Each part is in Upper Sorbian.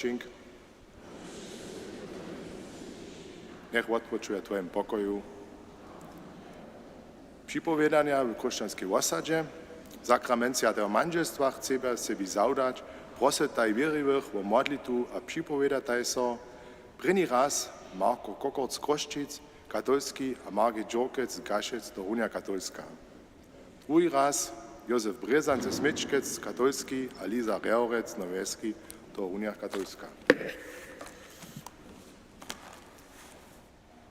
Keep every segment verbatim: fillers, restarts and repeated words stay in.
Čink. Njech wotpočuja w twojim pokoju. Připowědanja w chróšćanskej wosadźe. Sakrament swjateho mandźelstwa chcebja sebi zawdać. Prosytaj wěriwych wo modlitwu a připowědataj so. Prěni raz Marko Kokorc z Chrósćic, katolski, a Margit Dźurkec z Gašec, to runja katolska. Druhi raz Józef Brězan ze Směčkec, katolski, a Liza Rjehorec z Nowej Wjeski, to runja katolska.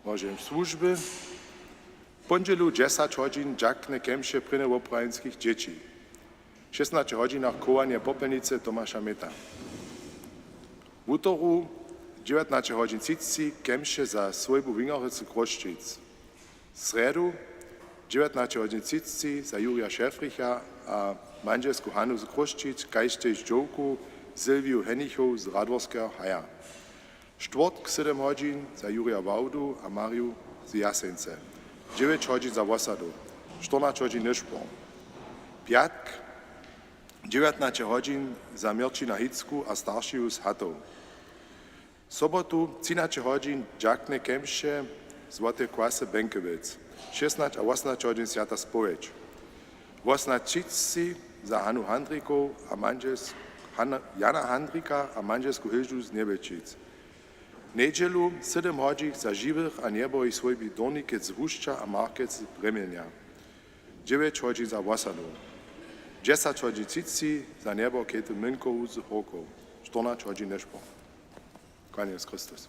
Móžem słužby. W póndźelu dźesać hodźin dźakne kemše prěnje woprawinskich dźěći. W šěsnaće hodźinach chowanje popjelnicy Tomaša Meta. Wutoru dźewjatnaće hodźin třiceći kemše za swójbu Wingerhec Chrósćic. Srjedu dźewjatnaće hodźin třiceći za Jurja Šefricha a mandźelsku Hanu z Chrósćic, kaž tež dźowku Silwiju Henichow z Radworskeho haja. Štwórtk, sydom hodźin za Jurja Wałdu a Marju z Jaseńce. Dźewjeć hodźin za wosadu. Štyrnaće hodźin nyšpor. Pjatk, dźewjatnaće hodźin za Měrćina Hicku a staršeju z Hatow. Sobotu, třinaće hodźin dźakne kemše Złotej kwasy Benkewec. Šěsnaće a wosomnaće hodźin swjata spowědź. Wosomnaće třiceći za Hanu Handrikow a mandźels-, Hanna, Jana Handrika a mandźelsku Hildu z Njebjećic. Njedźelu, sydom hodźin za žiwych a njebohich swójbi Dornikec z Hušća a Markec z Brjemjenja. Dźewjeć hodźin za wosadu. Dźesać hodźin třiceći za njeboh Kety Mynkowu z Hórkow. Štyrnaće hodźin nyšpor. Kłanja Jězus Chrystus.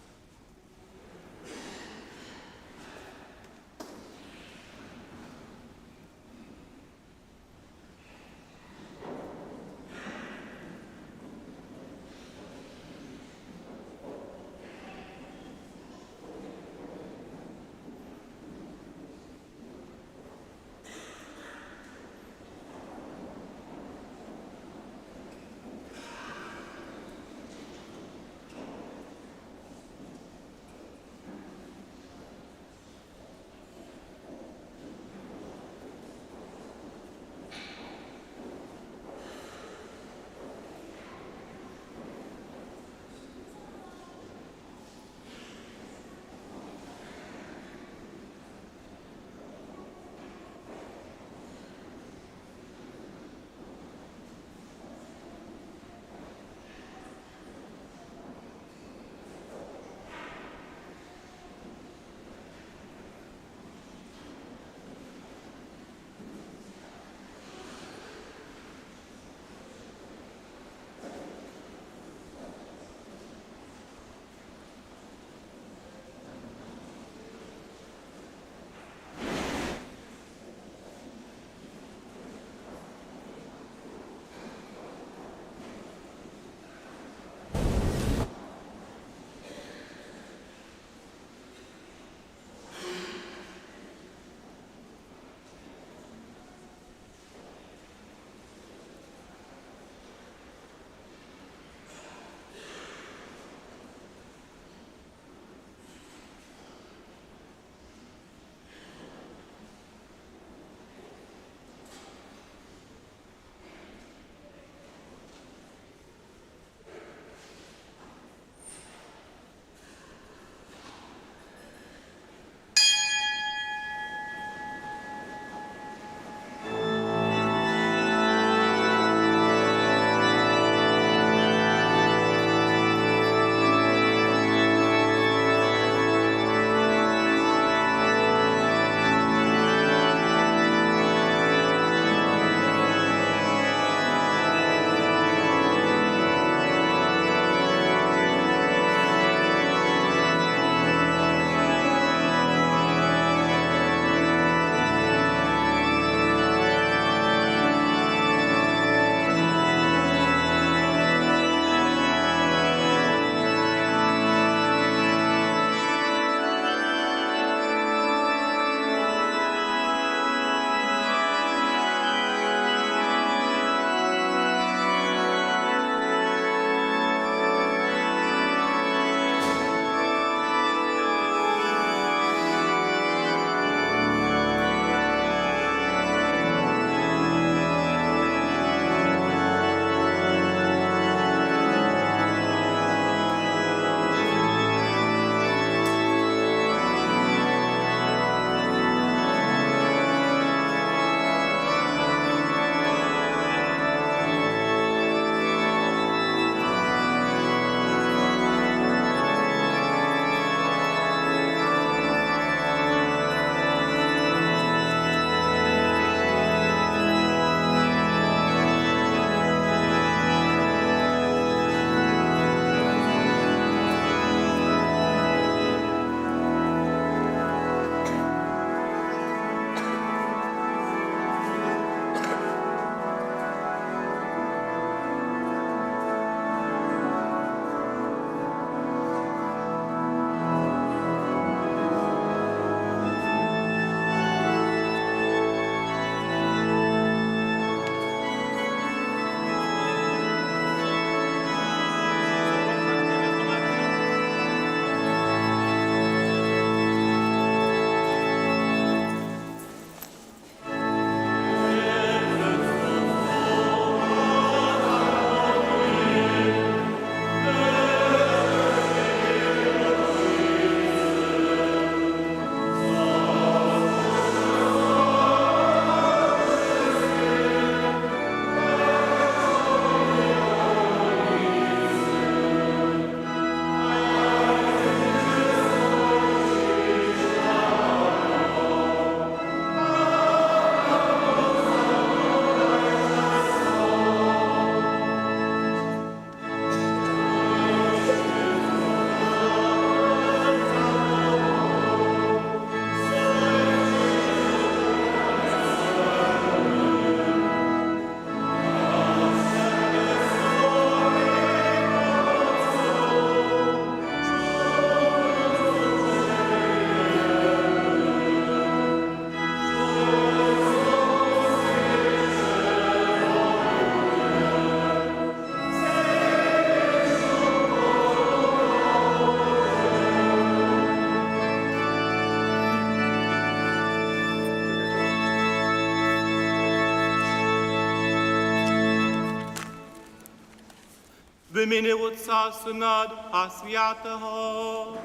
W mjenje Wótca, Syna, Ducha Swjateho.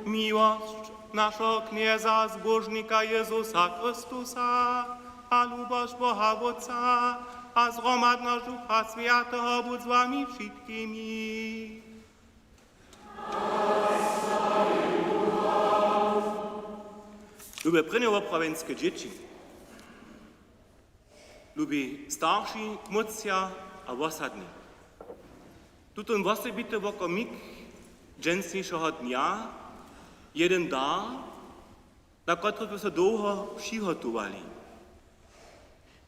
Miłosć našeho Knjeza, Zbóžnika Jězusa Chrystusa, a lubosć Boha Wótca, a zhromadnosć Ducha Swjateho budź z wami wšitkimi. Lube prěnjowoprawjenske dźěći, lubi starši, kmótřa a wosadni, tutón wosebity wokomik dźensnišeho dnja, jeden dar, na kotryž smy so dołho přihotowali.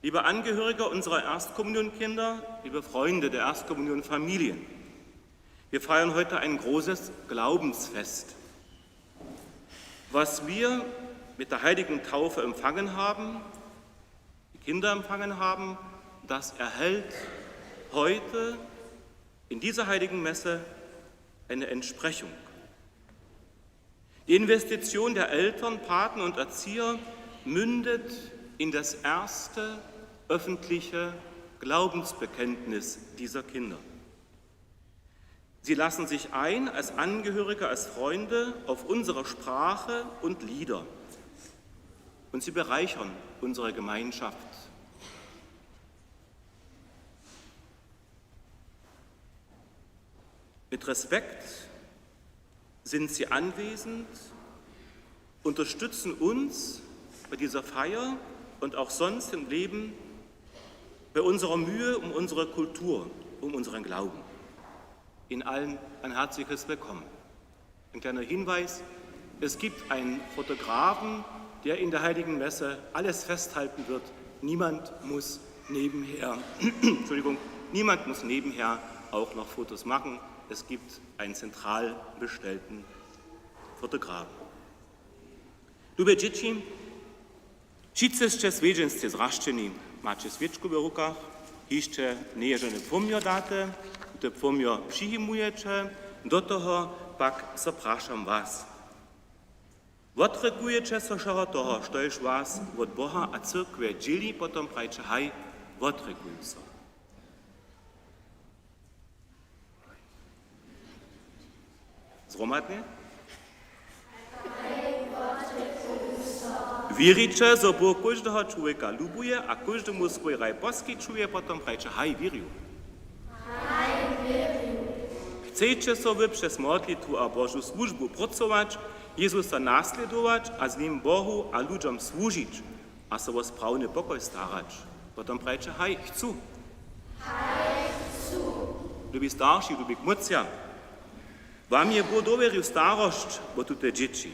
Liebe Angehörige unserer Erstkommunionkinder, liebe Freunde der Erstkommunionfamilie, wir feiern heute ein großes Glaubensfest. Was wir mit der heiligen Taufe empfangen haben, die Kinder empfangen haben, das erhält heute in dieser heiligen Messe eine Entsprechung. Die Investition der Eltern, Paten und Erzieher mündet in das erste öffentliche Glaubensbekenntnis dieser Kinder. Sie lassen sich ein als Angehörige, als Freunde auf unsere Sprache und Lieder. Und sie bereichern unsere Gemeinschaft. Mit Respekt sind sie anwesend, unterstützen uns bei dieser Feier und auch sonst im Leben, bei unserer Mühe um unsere Kultur, um unseren Glauben. Ihnen allen ein herzliches Willkommen. Ein kleiner Hinweis: Es gibt einen Fotografen, der in der Heiligen Messe alles festhalten wird. Niemand muss nebenher, Entschuldigung, niemand muss nebenher auch noch Fotos machen. Es gibt einen zentral bestellten Fotografen. Lube dźěći, wšitcy sće swjedźensce zrašćeni, maće swěčku w rukach, hišće njeje žane płomjo date, te płomjo přijimujecie, do toho pak so prašam was. Wotrěkujeće so wšeho toho, štož was wot Boha a cyrkwje dźěli, potom prajće: Haj, wotrěkuju so. Zhromadnje. Wěriće, zo Bóh kóždeho čłowjeka lubuje a kóždemu swój raj poskićuje, potom prajće: Haj, wěrju. Chceće so wy přez modlitwu a Božu słužbu prócować, Jězusa naslědować a z nim Bohu a ludźom słužić a so wo sprawny pokoj starać, potom prajće: Haj, chcu. Lubi starši, lubi kmótřa, wam je Bóh dowěrił starosć wo tute dźěći.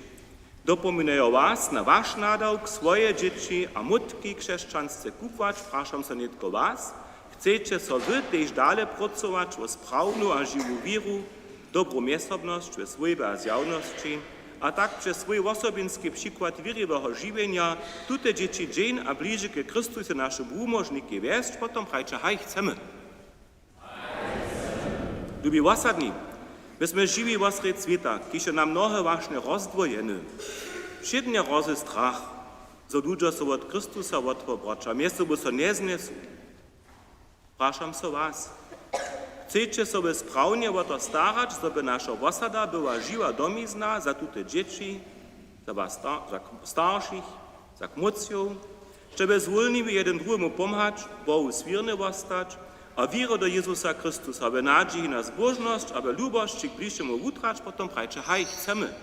Dopominajo was na waš nadawk, swoje dźěći a mótki křesćansce kubłać. Prašam so nětko was: Chceće so wy tež dale prócować wo sprawnu a žiwu wěru, dobru mjezsobnosć we swójbje a zjawnosći, a tak přez swój wosobinski přikład wěriweho žiwjenja tute dźěći dźeń a bliže ke Chrystusowi, našemu wumóžnikej, wjesć, potom prajće: Haj, chcemy. Lubi wosadni, my smy žiwi wosrjedk swěta, kiž je na mnohe wašnje rozdwojeny. Wšědnje hrozy strach, zo ludźo so wot Chrystusa wotwobraća, mjez sobu so njeznjesu. Prašam so was: Chceće so wy sprawnje wo to starać, zo by naša wosada była žiwa domizna za tute dźěći, za was sta-, za k-, staršich, za kmótřow, štoby zwólniwi jedyn druhemu pomhać, Bohu swěrny wostać a wěru do Jězusa Chrystusa w nadźiji na zbóžnosć a w lubosći k bližšemu wutrać, potom prajće: Haj, chcemy.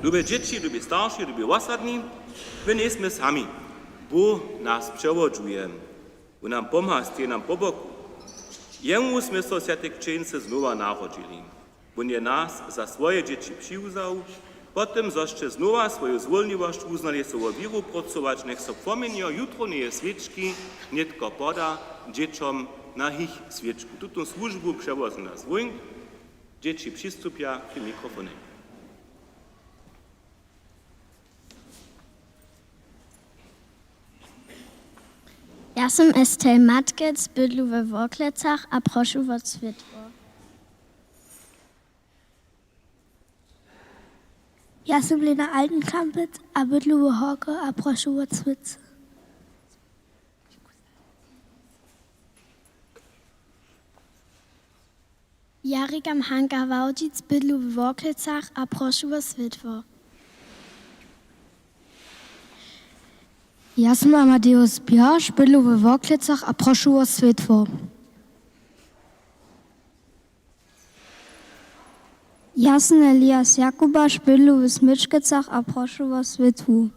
Lube dźěći, lubi starši, lubi wosadni, my njejsmy sami. Bóh nas přewodźuje. Wón nam pomha, steji nam po boku. Jemu smy so, swjaty křćeńcy, znowa narodźili. Wón je nas za swoje dźěći přiwzał. Po tym, zo sće znowa swoju zwólniwosć wuznali, so wo wěru prócować, njech so płomjenjo jutrowneje swěčki nětko poda dźěćom na jich swěčku. Tutón słužbu přewozy naš zwónk. Dźěći přistupja k mikrofonjej. Ja sym Estelle Matkec, bydlu we Worklecach a prošu wo swětło. Ja sym Lena Altenkampec a bydlu we Horke a prošu wo swěcy. Ja rěkam Hanka Wałdźic, bydlu w Worklecach a prošu wo swětło. Ja sym Amadeus Bjarš, bydlu we Worklecach a prošu wo swětło. Ja sym Elias Jakubaš, bydlu w Smyčkecach a prošu wo swětło.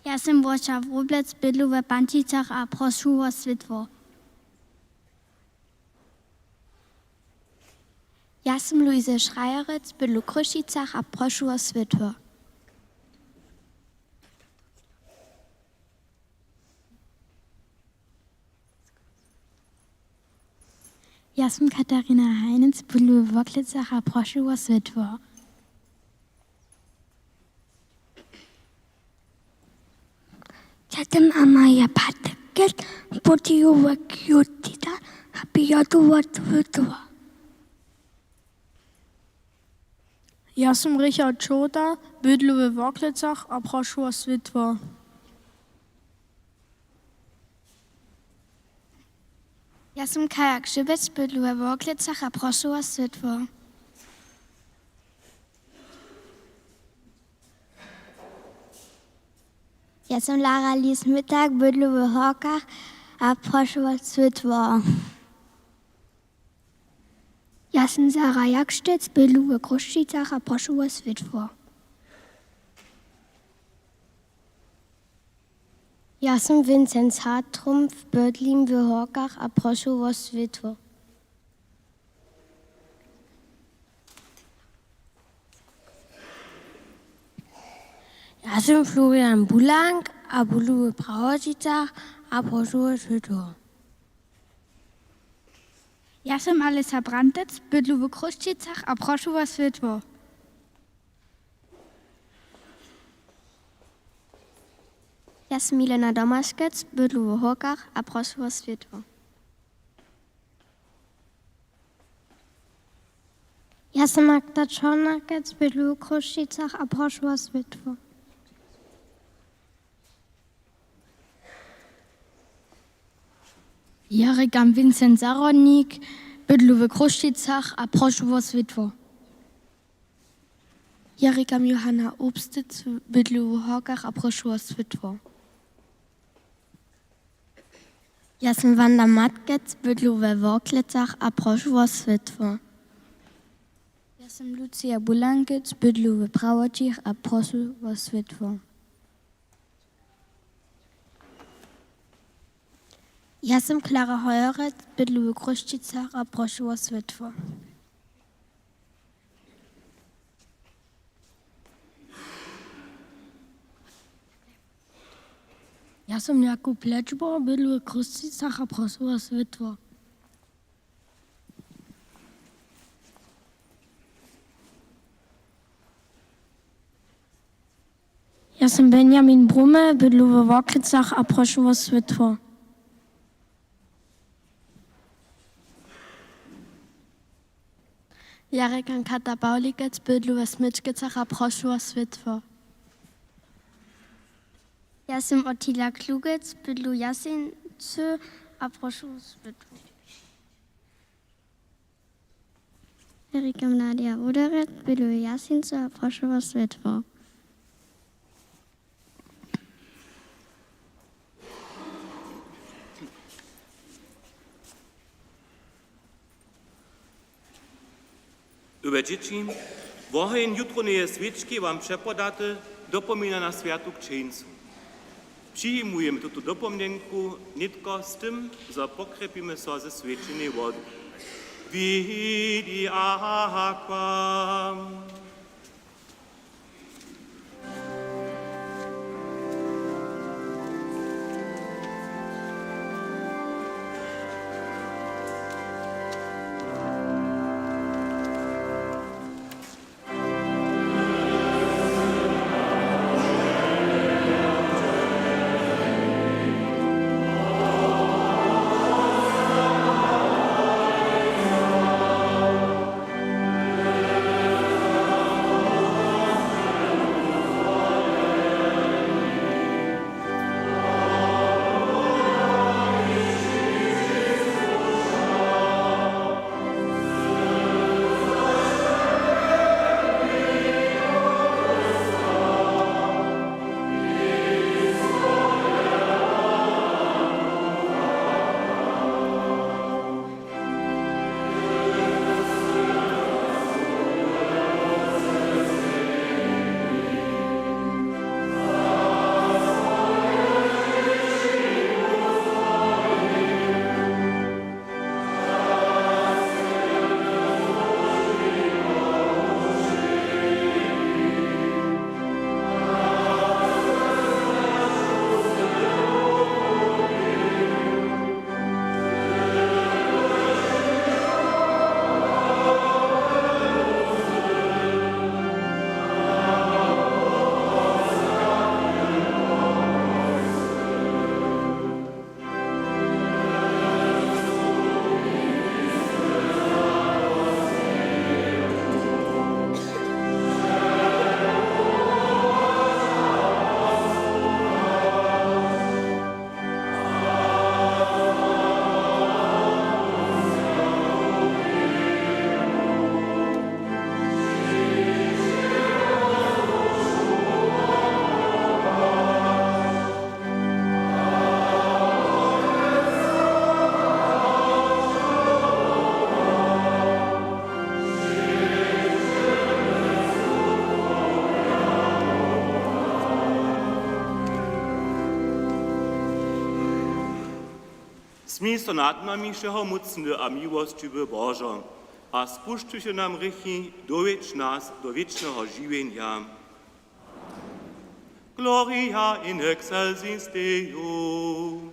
Ja sym Włoša Wróblec, bydlu we Pančicach a prošu wo swětło. Ja sym Luise Schreierec, bydlu w Chrósćicach a prošu wo swětło. Ja sym Katarina Heinz, bydlu we Worklecach a prošu wo swětło. Ja sym Amalia Patekec, bydlu we Chrósćicach a prošu wo swětło. Ja sym Richard Čorta, bydlu we Worklecach a prošu wo swětło. Ja sym Kaja Křibec, bydlu we Worklecach a prošu wo swětło. Ja sym Lara Lis Myttak, bydlu we Horkach a prošu wo swětło. Ja sym Sara Jakštec, bydlu we Chrósćicach a prošu wo swětło. Ja sym Vincenz Hartrumpf, bydlim we Horkach a prošu wo swětło. Ja sym Florian Bulank a bydlu we Prawoćicach a prošu wo swětło. Ja sym Alisa Brantec, bydlu w Chrósćicach a prošu wo swětło. Ja sym Milena Domaškec, bydlu w Horkach a prošu wo swětło. Ja sym Magda Čornakec, bydlu w Chrósćicach a prošu wo swětło. Ja rěkam Vincent Zahrodnik, bydlu w Chrósćicach a prošu wo swětło. Ja rěkam Johanna Obstec, bydlu w Horkach a prošu wo swětło. Ja sym Wanda Matkec, bydlu we Worklecach a prošu wo swětło. Ja sym Lucija Bulankec, bydlu w Prawoćich a prošu wo swětło. Ja sym Klara Heuerec, bydlu w Chrósćicach a prošu wo swětło. Ja sym Jakub Lečbo, bydlu w Chrósćicach a prošu wo swětło. Ja sym Benjamin Brumme, bydlu we Worklecach a prošu wo swětło. Ja rěkam Kata Pawlikec, bydlu we Smyčkecach a prošu wo swětło. Ja sym Ottilia Klugec, bydlu w Jaseńcu a prošu wo swětło. Ja rěkam Nadia Woderec, bydlu w Jaseńcu a prošu wo swětło. Lube dźěći, woheń jutrowneje swěčki wam přepodaty dopomina na swjatu křćeńcu. Přijimujemy tutu dopomnjenku nětko z tym, zo pokrjepimy so ze swjećenej wody. Vidi aquam. Smil so nad nami, wšehomócny a miłosćiwy Božo, a spušćiwši nam hrěchi, dowjedź nas do wěčneho žiwjenja. Gloria in excelsis Deo.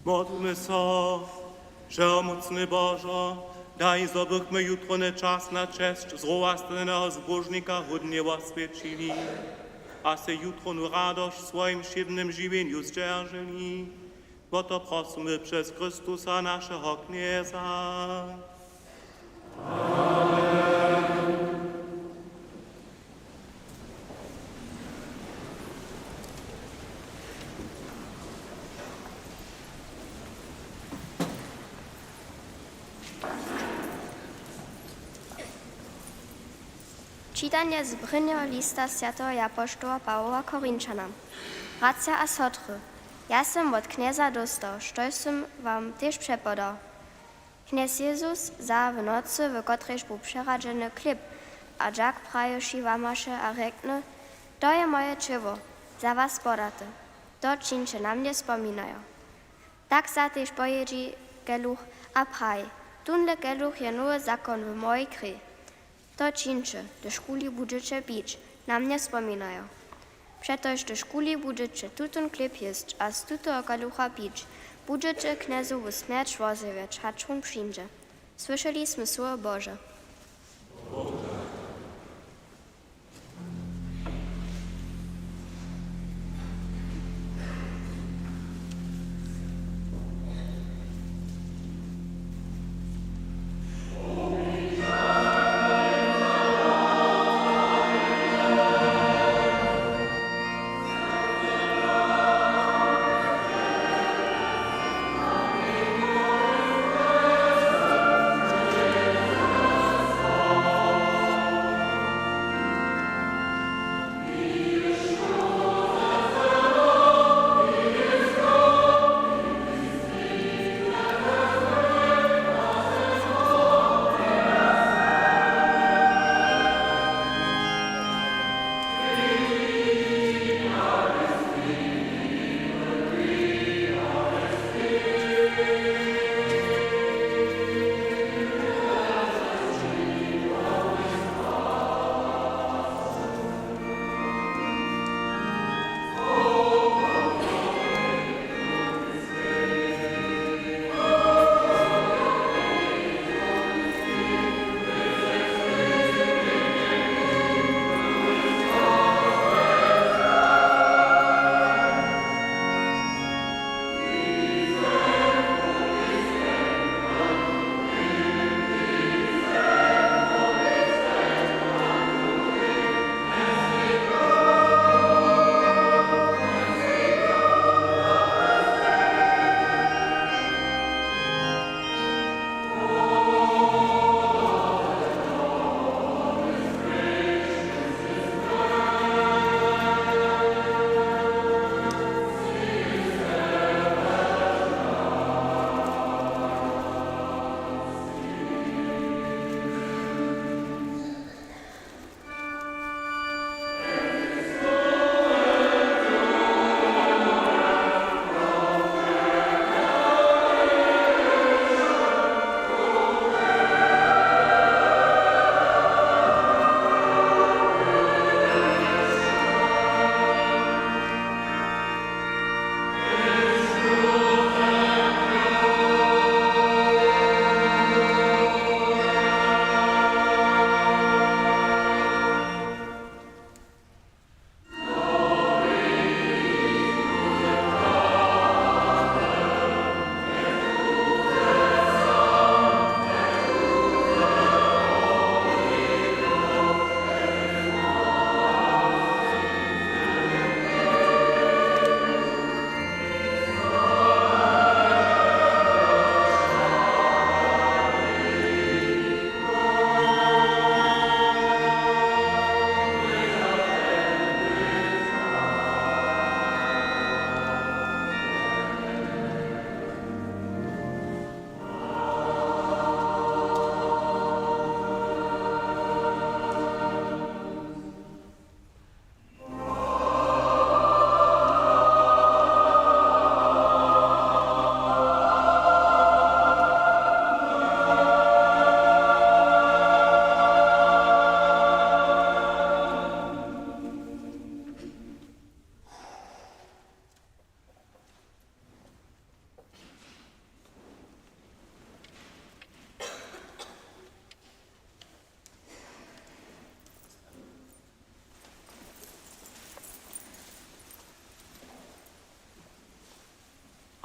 Modlmy so. Wšehomócny Božo, daj, zo bychmy jutrowny čas na česć zrowastaneneho zbóžnika hódnje woswjećili a sej jutrownu radosć w swojim wšědnym žiwjenju zdźeržili. Wo to prosymy přez Chrystusa, našeho Knjeza. Čitanje z prěnjeho lista swjateho japoštoła Pawoła Korinćanam. Bratřa a sotry, ja sym wot Knjeza dóstał, štož sym wam tež přepodał. Knjez Jezus wza w nocy, w kotrejž bu přeradźeny, chlěb a dźak prajiwši łamaše a rjekny: „To je moje ćěło, za was podate. To čińće na mnje spominajo.” Tak wza tež pojědźi keluch a praji: „Tónle keluch je nowy zakon w mojej krje. To čińće, hdyž kuli budźeće pić, na mnje spominajo. Přetož hdyž kuli budźeće tutón chlěb jěsć a z tutoho kelucha pić, budźeće Knjezowu smjerć wozjewjeć, hač wón přińdźe.” Słyšeli smy słowo Bože.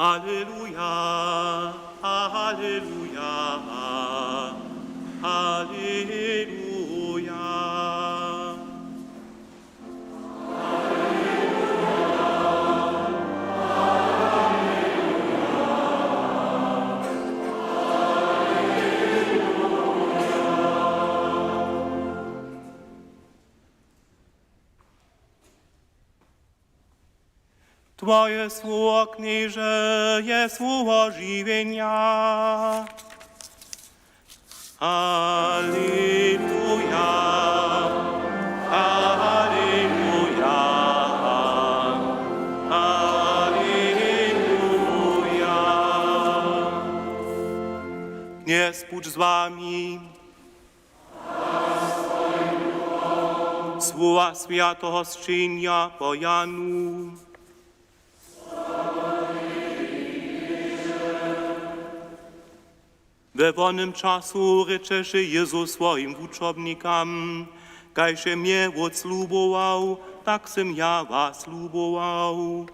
Aleluja, aleluja, aleluja. Twoje słowo, Knježe, je słowo žiwjenja. Aleluja, aleluja, aleluja. Knjez budź z wami. Słowa swjateho sćenja po Janu. We wonym času rěčeše Jezus swojim wučobnikam: Kaž je mje Wótc lubował, tak sym ja was lubował.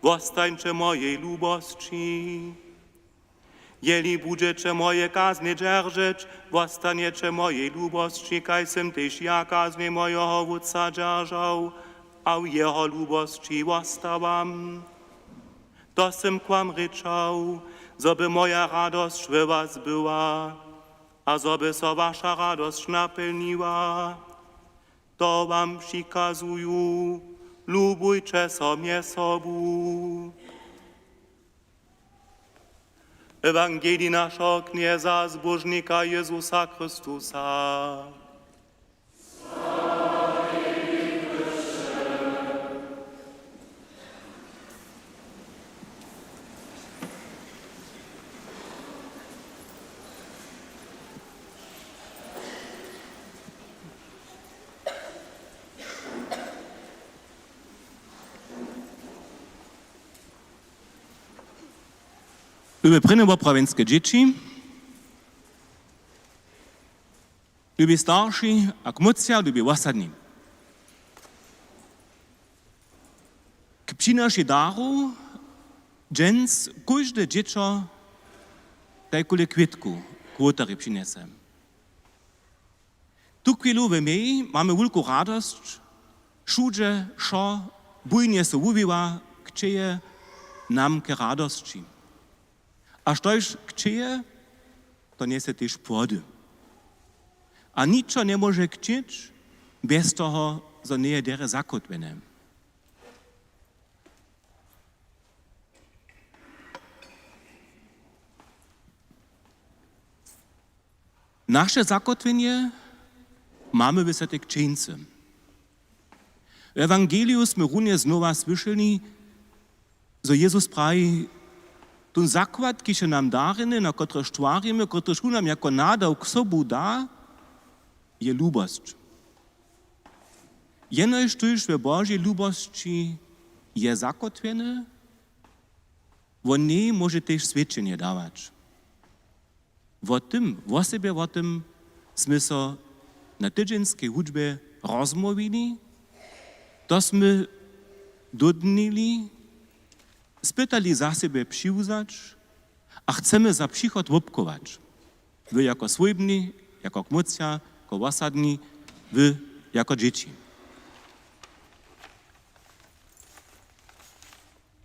Wostańće w mojej lubosći. Jeli budźeće moje kaznje dźeržeć, wostanjeće w mojej lubosći, kaž sym tež ja kaznje mojeho Wótca dźeržał a w jeho lubosći wostawam. To sym k wam rěčał, zo by moja radosć we was była a zo by so waša radosć napjelniła. To wam přikazuju: Lubujće so mjez sobu. Ewangelij našeho Knjeza a Zbóžnika Jezusa Chrystusa. Lube prěnjowoprawjenske dźěći, lubi starši a kmótřa, lubi wosadni. K přinošej darow dźens kóžde dźěćo tajkule kwětku k wołtarjej přinjese. Tuchwilu w mej mamy wulku radosć, wšudźe wšo bujnje so wuwiwa, kćeje nam k radosći. A štož kćeje, to njese tež płody. A ničo njemóže kćěć bjez toho, zo njeje derje zakótwjene. Naše zakótwjenje mamy w swjatej křćeńcy. W ewangeliju smy runje znowa słyšeli, zo Jezus praji: Tón zakład, kiž je nam darjeny, na kotryž twarimy, kotryž Wón nam jako nadawk sobu da, je lubosć. Jenož štóž w Božej lubosći je zakótwjeny, wón njej móže tež swědčenje dawać. Wo tym, wosebje wo tym smy so na tydźenskej hudźbje rozmołwili, to smy dódnili, spytali za sebje přiwzać a chcemy za přichod wobchować. Wy jako swójbni, jako kmótřa, jako wosadni, wy jako dźěći.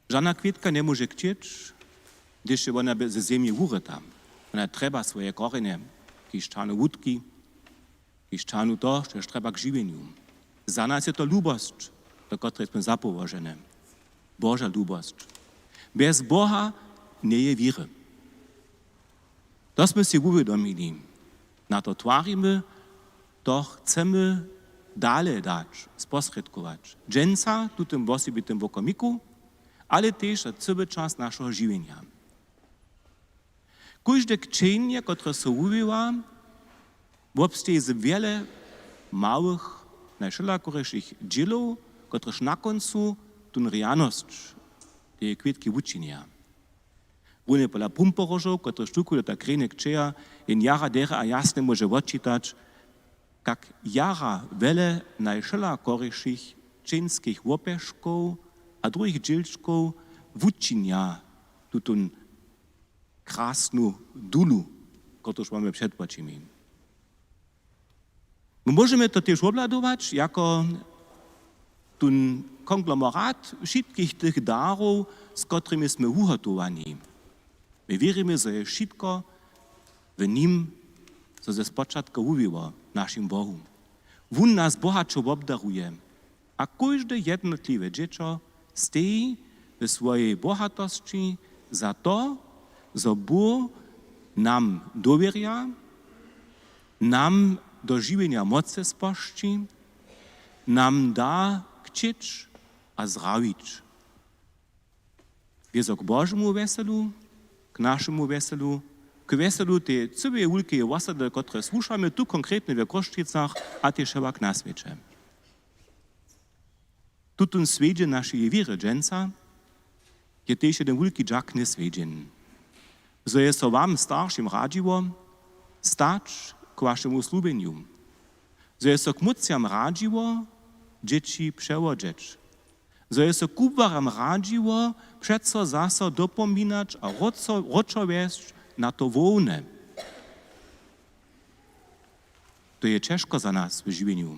Žana kwětka njemóže kćěć, hdyž je wona be-, ze zemje wuryta. Wona trjeba swoje korjenje, kiž ćahnu wutki, kiž ćahnu to, štož trjeba k žiwjenju. Za nas je to lubosć, do kotreje smy zapołožene. Boža lubosć. Bjez Boha njeje wěry. To smy sej wuwědomili. Na to twarimy, to chcemy dale dać, sposrědkować. Dźensa, w tutym wosebitym wokomiku, ale tež za cyły čas našeho žiwjenja. Kóžde kćenje, kotrež so wuwiwa, wobsteji z wjele małych, najwšelakorišich dźělow, kotrež na kóncu tón rjanosć teje kwětki wučinja. Runje pola pumporožow, kotryž tuku do ta krjenje kćeja, jen jara derje a jasnje móže wotčitać, kak jara wjele najwšelakorišich kćeńskich łopješkow a druhich dźělčkow wučinja tutón krasnu dulu, kotruž mamy před wočimi. My móžemy to tež wobhladować jako tón konglomerat wšitkich tych darow, z kotrymi smy wuhotowani. My wěrimy, zo je wšitko w nim, zo ze spočatka wuwiło, našim Bohu. Wón nas bohaćo wobdaruje. A kóžde jednotliwe dźěćo steji w swojej bohatosći za to, zo Bóh nam dowěrja, nam do žiwjenja mocy spožči, nam da kćěć a zdrawić. Wězo k Božemu wjeselu, k našemu wjeselu, k wjeselu tej cyłej wulkeje wosady, kotrež słušamy tu konkretnje w Chrósćicach a tež hewak na swěće. Tutón swjedźeń našeje wěry dźensa je tež jedyn wulki dźakny swjedźeń. Zo je so wam staršim radźiło stać k wašemu slubjenju. Zo je so k młódcjam radźiło dźěći přewodźeć. Zo je so kubłaram radźiło přeco zaso dopominać a wróco-, wróćowjesć na to hłowne. To je ćežko za nas w žiwjenju,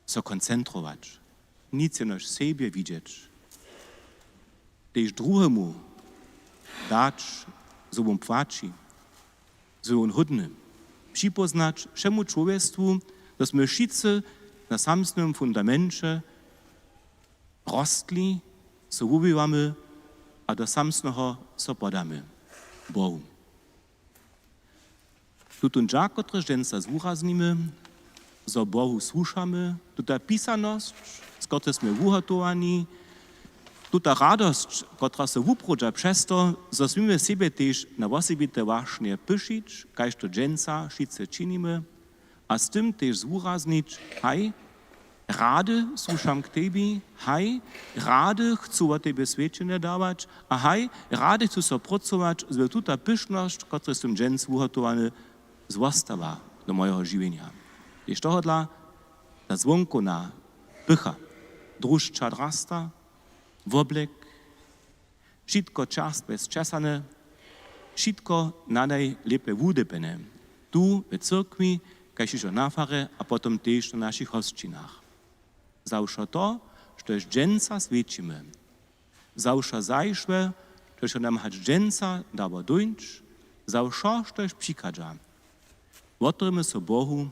so koncentrować, nic jenož sebje widźeć. Tež druhemu dać, zo wón płaći, zo je wón hódny. Připóznać wšemu čłowjestwu, zo smy wšitcy na samsnym fundamenće rostli, so wuwiwamy a do samsneho so podamy Bohu. Tutón dźak, kotryž dźensa zwuraznimy, zo Bohu słušamy, tuta pisanosć, z kotrej smy wuhotowani, tuta radosć, kotraž so wuprawdźa přez to, zo směmy sebje tež na wosebite wašnje pyšić, kaž to dźensa wšitcy činimy, a z tym tež zwuraznić: Haj, rady słušam k tebi, haj, rady chcu wot tebje swědčenje dawać, a haj, rady chcu so prócować, zo by tuta pyšnosć, kotruž sym dźens wuhotowany, zwostała do mojeho žiwjenja. Tež tohodla ta zwonkowna pycha, drušća drasta, woblek, wšitko čerstwe sćesane, wšitko nadaj lěpje wudepjene, tu w cyrkwi, kaž hižo na farje a potom tež na našich hosćinach. Za wšo to, štož dźensa swjećimy, za wšo zašłe, štož so nam hač dźensa dało dóńć, za wšo, štož přichadźa, wotewrimy so Bohu,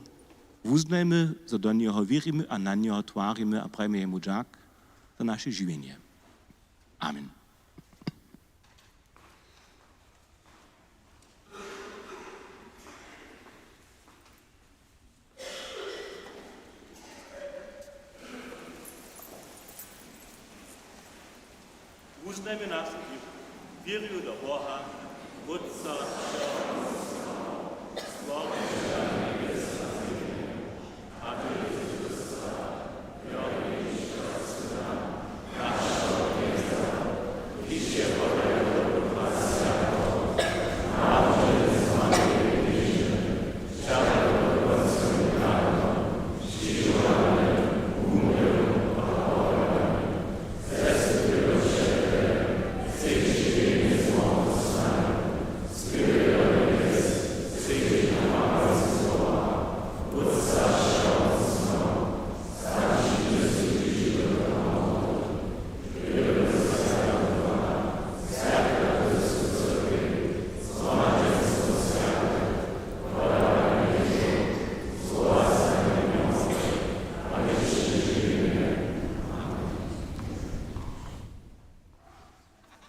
wuznajmy, zo do njeho wěrimy a na njeho twarimy a prajimy jemu dźak za naše žiwjenje. Amen. Wuznajmy našu wěru. Wěrju do Boha, Wótca, Stwórcy.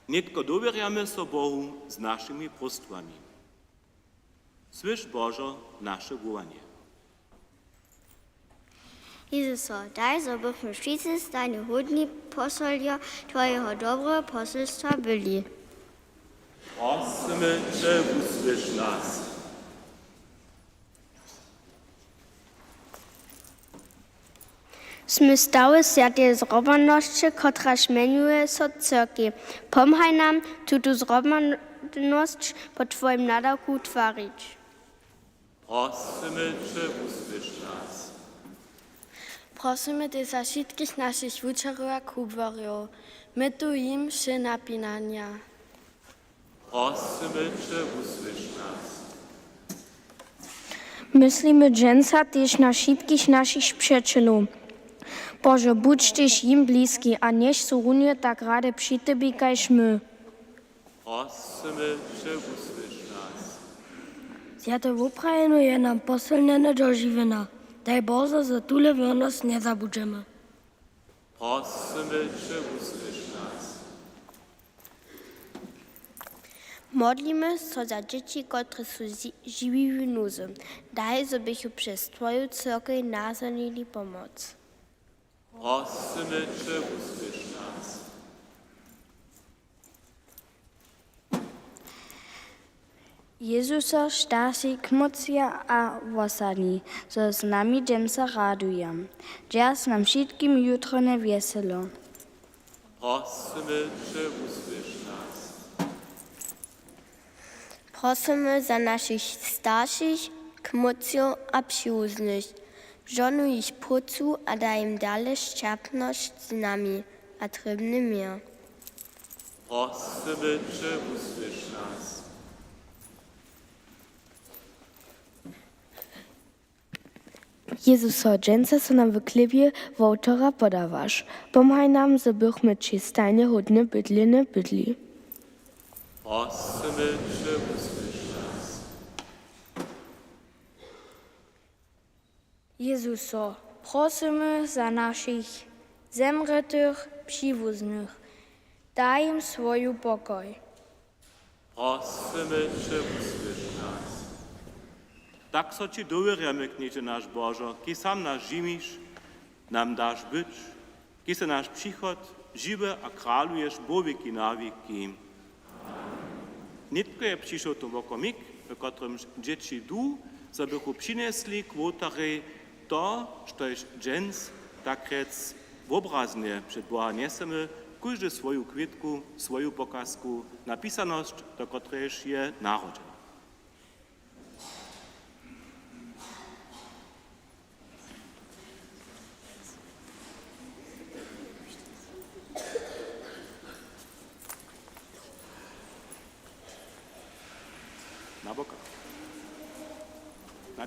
Nětko dowěrjamy so Bohu z našimi próstwami. Słyš, Božo, naše wołanje. Jezuso, daj, zo bychmy wšitcy stanje hódni posoljo Twojeho dobreho poselstwa byli. Prosymy Će, wusłyš nas. Smy stawy swjateje zhromadnosće, kotraž mjenuje so cyrkej. Pomhaj nam, tutu zhromadnosć po Twojim nadawku twarić. Prosymy Će, wusłyš nas. Prosymy tež za wšitkich našich wučerjow a kubłarjow. Mytuj jim wše napinanja. Prosymy će, wusłyš nas. Myslimy dźensa tež na wšitkich našich přećelow. Božo, budź tež jim bliski a njech su runje tak rady při tebi kaž my. Prosymy će, wusłyš nas. Swjate woprawjenje je nam posylnjene do žiwjenja. Daj Božo, zo tule wěrnosć njezabudźemy. Prosymy će, wusłyš nas. Modlimy so za dźěći, kotrež su ži-, žiwi w nuzy. Daj, zo bychu přez twoju cyrkej nazhonili pomoc. Prosymy će, wusłyš nas. Jezuso, starši, kmócnja a wosadni, zo z nami dźensa raduja. Dźerž nam wšitkim jutrowne wjeselo. Prosymy će, wusłyš nas. Prosymy za našich staršich, kmócnjow a přiwuznych. Žohnuj jich prócu a daj jim dale sćerpnosć z nami a trěbny měr. Prosymy će, wusłyš nas. Jezuso, dźensa so nam w chlěbje wołtora podawaš. Pomhaj nam, zo bychmy ći stajnje hódnje bydlenje bydli. Prosymy će, wusłyš nas. Jezuso, prosymy za našich zemrětych přiwuznych. Daj jim swoju pokoj. Prosymy će, wusłyš nas. Tak so ći dowěrjamy, Knježe naš Božo, kiž sam nas žimiš, nam daš być, kiž sy naš přichod žiwy a kraluješ wowěki na wěki. Nětko je přišoł to wokomik, w kotrymž dźěći du, zo bychu přinjesli k wołtarjej to, štož dźens, tak rjec, wobraznje před Boha njesemy, kóždy swoju kwětku, swoju pokazku na pisanosć, do kotrejež je narodźeny. Na boka. Na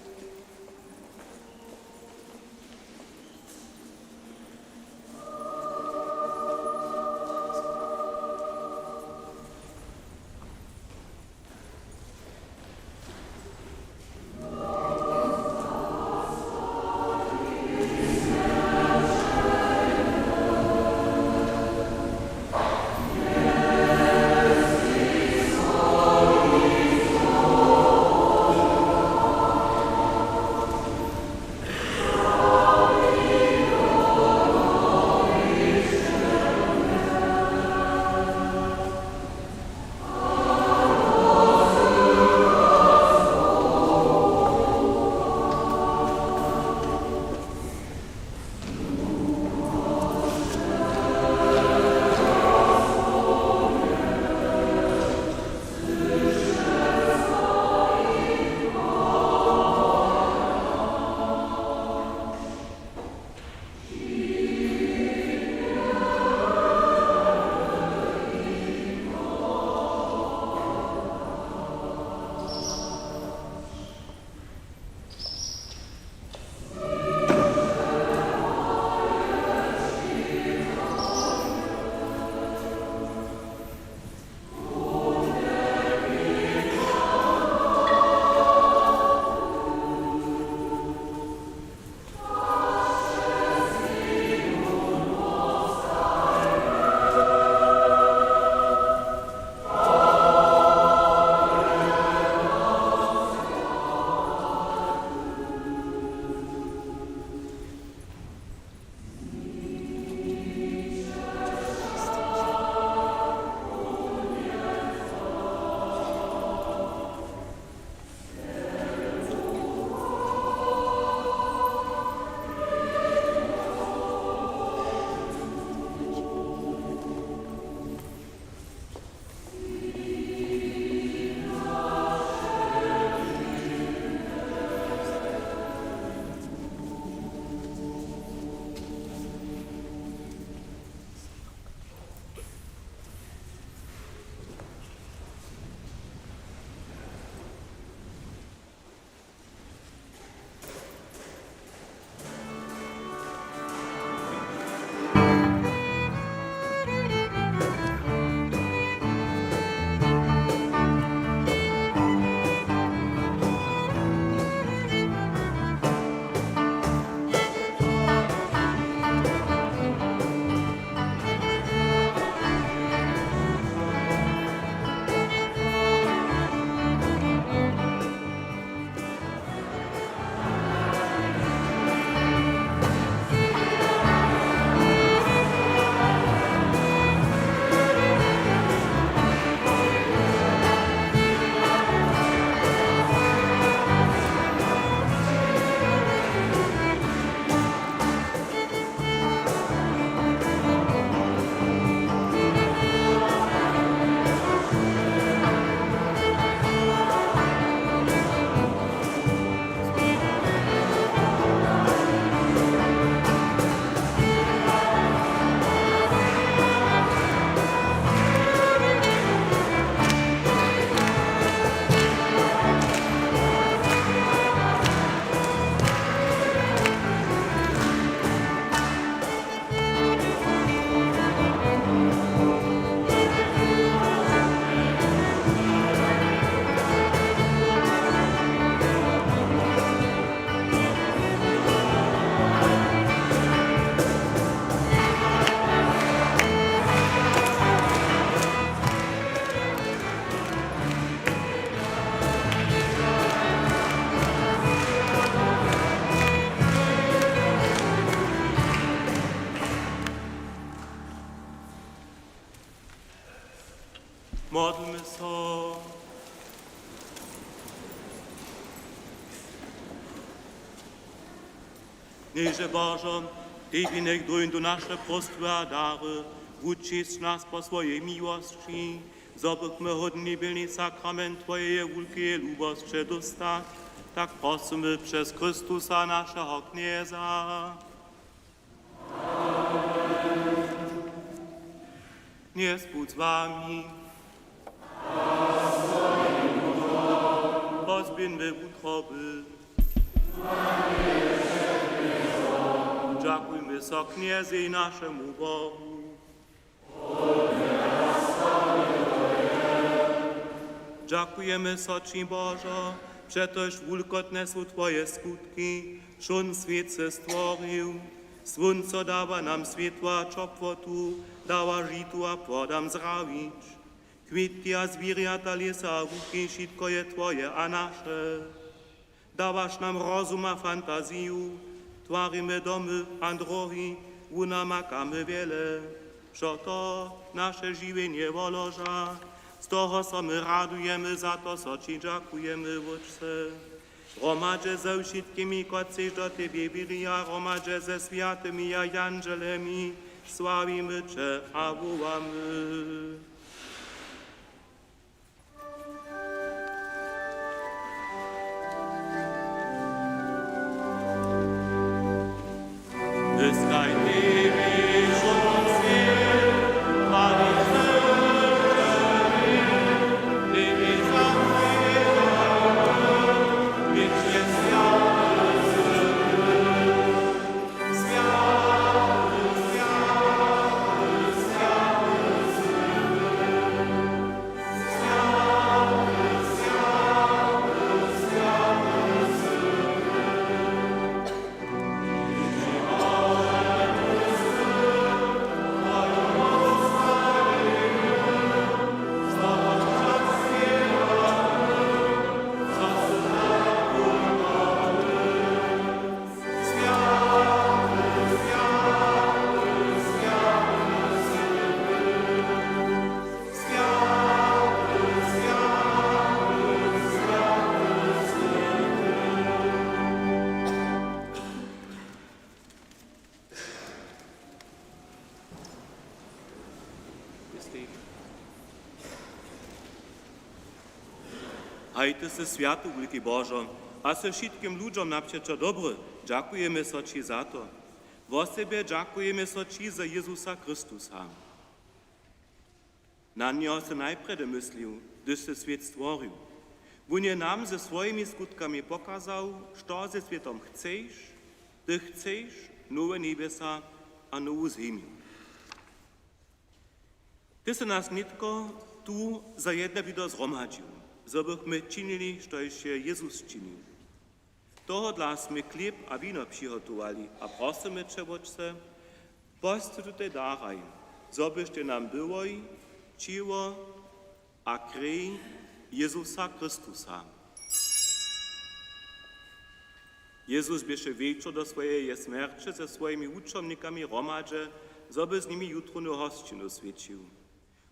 Modlmy so. Knježe Božo, tebi njech dóńdu naše próstwy a dary, wučisć nas po swojej miłosći, zo bychmy hódni byli sakrament twojeje wulkeje lubosće dóstać, tak prosymy přez Chrystusa, našeho Knjeza. Knjez budź z wami. Pozběhńmy wutroby. Dźakujmy so Knjezej, našemu Bohu. Dźakujemy so ći, Božo, přetož wulkotne su twoje skutki, wšón swět sy stworił. Słónco dawa nam swětło a ćopłotu, dawa žitu a płodam zdrawić. Kwětki a zwěrjata lěsa a łuki, wšitko je twoje a naše. Dawaš nam rozum a fantaziju, twarimy domy a dróhi, wunamakamy wjele. Wšo to naše žiwjenje woloža, z toho so my radujemy, za to so ći dźakujemy, Wótče. Hromadźe ze wšitkimi, kotřiž do tebje wěrja, hromadźe ze swjatymi a jandźelemi, sławimy će a wołamy. Haj, ty sy swjaty, wulki Božo, a sy wšitkim ludźom napřećo dobry. Dźakujemy so ći za to. Wosebje dźakujemy so ći za Jezusa Chrystusa. Na njeho sy najprjedy myslił, hdyž sy swět stworił. Wón je nam ze swojimi skutkami pokazał, što ze swětom chceš. Ty chceš nowe njebjesa a nowu zemju. Ty sy nas nětko tu za jedne blido zhromadźił, zo bychmy činili, štož je Jezus činił. Tohodla smy chlěb a wino přihotowali a prosymy će, Wótče, posć tutej daraj, zo byštej nam byłoj ćěło a krej Jezusa Chrystusa. Jezus běše wječor do swojeje smjerće ze swojimi wučomnikami hromadźe, zo by z nimi jutrownu hosćinu swjećił.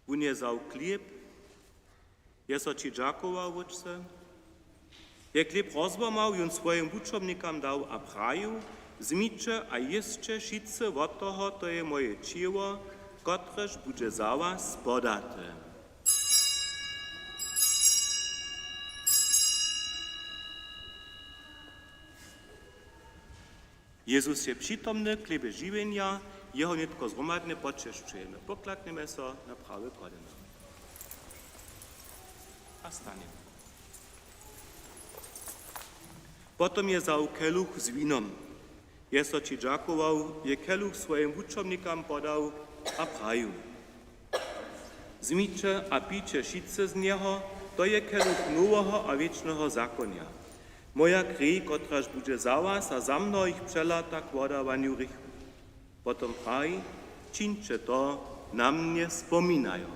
Wón je wzał chlěb, je so ći dźakował, Wótče, je chlěb rozłamał, jón swojim wučomnikam dał a prajił: Wzmiće a jěsće wšitcy wot toho, to je moje ćěło, kotrež budźe za was podate. Jezus je přitomny w chlěbje žiwjenja, jeho nětko zhromadnje poćešćujemy. Poklaknjemy so na prawe koleno a stanjemy. Potom je wzał keluch z winom, je so ći dźakował, je keluch swojim wučomnikam podał a prajił: Wzmiće a pijće wšitcy z njeho, to je keluch noweho a wěčneho zakonja, moja krej, kotraž budźe za was a za mnohich přelata k wodawanju hrěchow. Potom praji: Čińće to na mnje spominajo.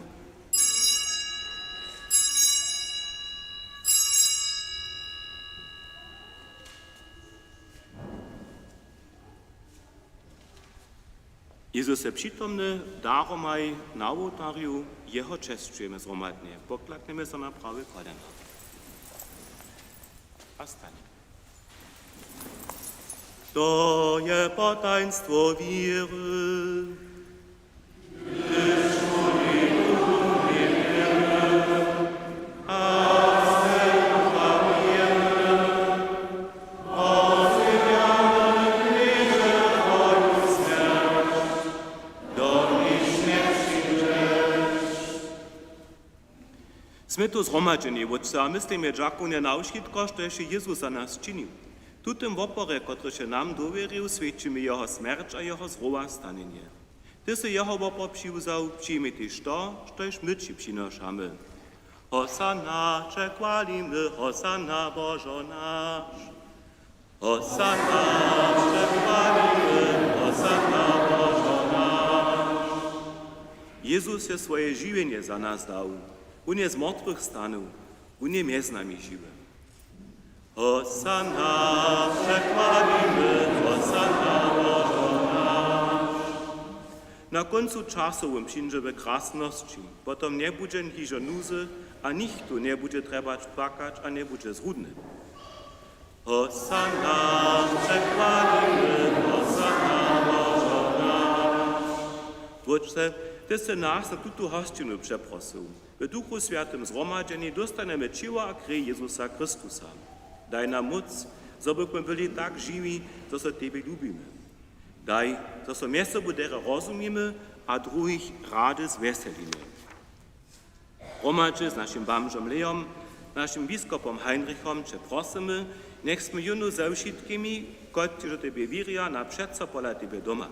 Jezus je přitomny daromaj na wołtarju, jeho česćujemy zhromadnje. Poklaknjemy so na prawe koleno. A stanjemy. To je potajnstwo wěry. Smy tu zhromadźeni, Wótče, a my stej dźakownje na wšitko, štož je Jezus za nas činił. W tutym woporje, kotryž je nam dowěrił, swjećimy jeho smjerć a jeho zrowastanjenje. Ty sy jeho wopor přiwzał, přijmi tež to, štož my ći přinošamy. Hosanna, će chwalimy, Hosanna, Božo naš. Hosanna, će chwalimy, Hosanna, Božo naš. Jezus je swoje žiwjenje za nas dał. Wón je z mortwych stanył. Wón je mjez nami žiwy. Hosanna, će chwalimy, Hosanna, Božo naš. Na kóncu časow wón přińdźe we krasnosći. Potom njebudźe hižo nuzy a nichtó njebudźe trjebać płakać a njebudźe zrudny. Hosanna, će chwalimy, Hosanna, Božo naš. Wótče, ty sy nas na tutu hosćinu přeprosył. W Duchu Swjatym zhromadźeni dóstanjemy ćěło a krej Jezusa Chrystusa. Daj nam móc, zo bychmy byli tak žiwi, zo so tebi lubimy. Daj, zo so mjez sobu derje rozumimy a druhich rady zwjeselimy. Hromadźe z našim bamžom Leom, našim biskopom Heinrichom će prosymy, njech smy jónu ze wšitkimi, kotřiž do tebje wěrja, na přeco pola tebje doma.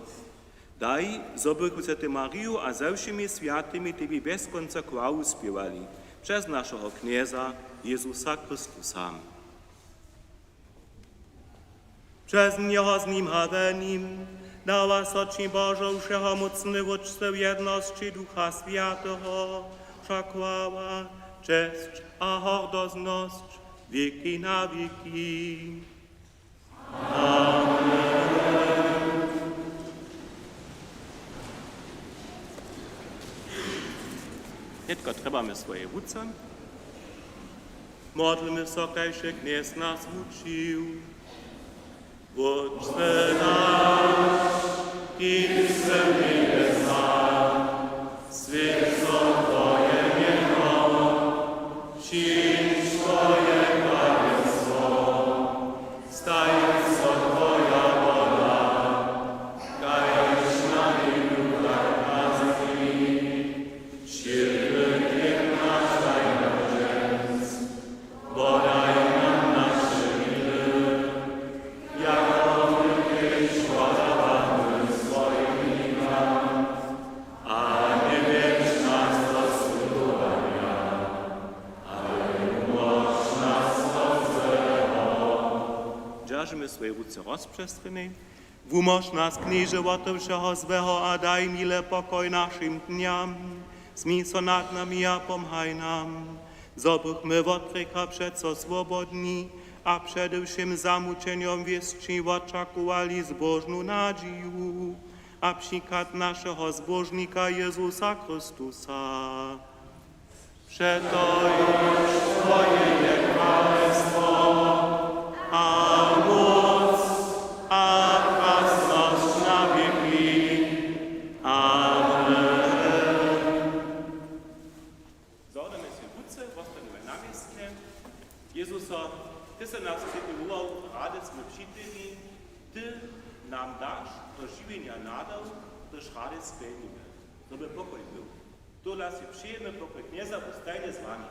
Daj, zo bychu z Swjatej Mariju a ze wšěmi swjatymi tebi bjez kónca chwalu spěwali, přez našeho Knjeza Jezusa Chrystusa. Přez njeho, z nim a w nim dawa so ći, Božo, wšehomócny Wótče, w jednosći Ducha Swjateho wša chwała, česć a hordoznosć wěki na wěki. Nětko trjebamy swoje ruce. Modlmy so, kaž je Knjez nas wučił. Wótče naš, kiž sy w njebjesach, swjeć so twoje mjeno, přińdź twoje kralestwo, staj so twoja wola, kaž na njebju, tak na zemi. Wšědny chlěb naš daj nam dźens, wodaj nam naše winy, jako my tež wodawamy swojim winikam, a njewjedź nas do sudowanja, ale wumóž nas wot złeho. Dźeržimy swoje ruce rozpřestrěnej. Wumóž nas, Knježe, wote wšeho złeho a daj mile pokoj našim dnjam. Smil so nad nami a pomhaj nam, zo bychmy wot hrěcha přeco swobodni a přede wšěm zamućenjom wěsći wočakowali zbóžnu nadźiju a přichad našeho Zbóžnika Jezusa Chrystusa. Přetož twoje je kralestwo a móc a krasnosć na wěki. Amen. Zhonimy sej ruce, wostanjemy na městnje. Jezuso, ty sy nas před tym wołał, rady smy přijili, ty nam daš do žiwjenja nadał, hdyž rady spjelnimy, zo by pokoj był. Tola sej přejemy, pokoj Knjeza budź stajnje z wami.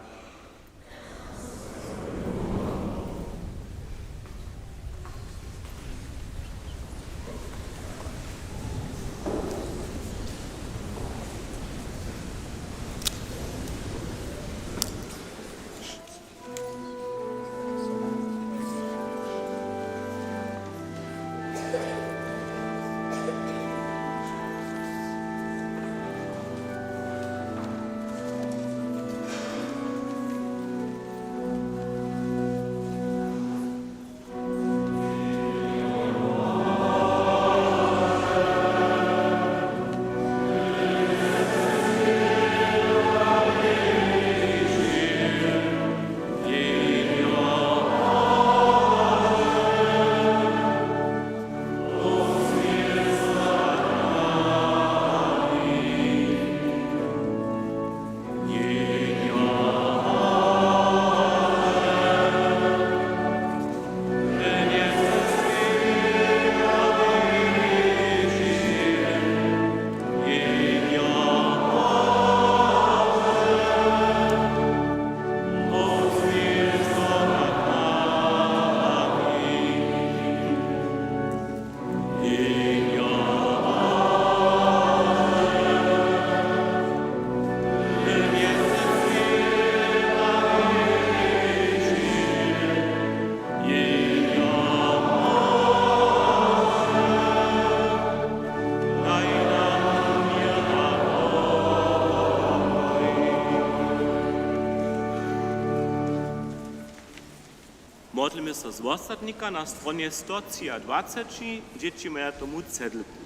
Modlimy so z wosadnika na stronje sto třiadwaceći, dźěći maja tomu cedlku.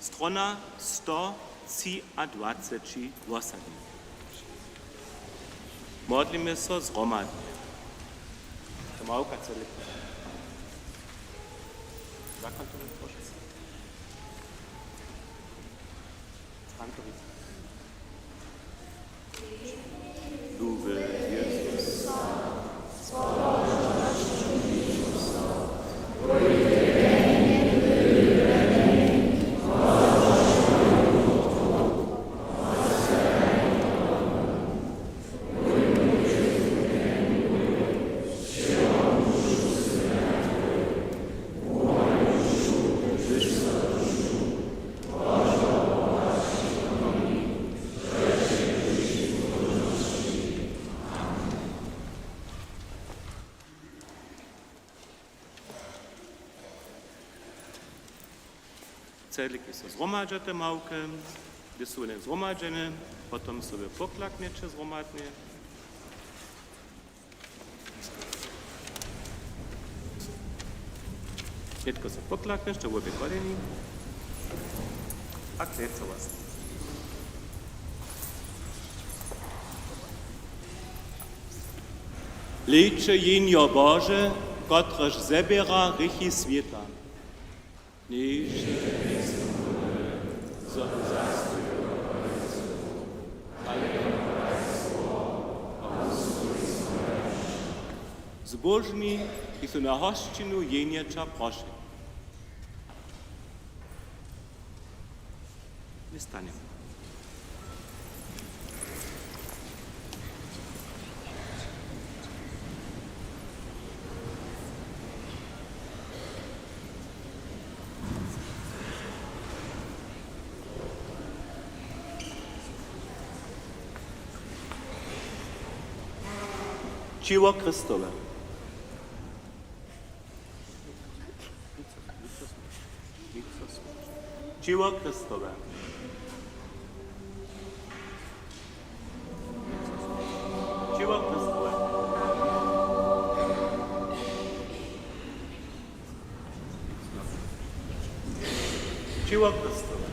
Strona sto třiadwaceći, wosadnik. Modlimy so zhromadnje. To małka cedlku. Zakončujemy, proszę. Duby Jezus. Cedliki so zhromadźa te małke, hdyž su wone zhromadźene, potom so wy poklaknjeće zhromadnje. Nětko so poklaknješ, to wobě koleni. A klěč so was. Hlejće, Jehnjo Bože, kotrež zeběra hrěchi swěta. Zbóžni, kiž su na hosćinu Jehnjeća prošli. Njestańmy. Ćěło Chrystowe. Ćěło Chrystowe. Ćěło Chrystowe. Ćěło Chrystowe.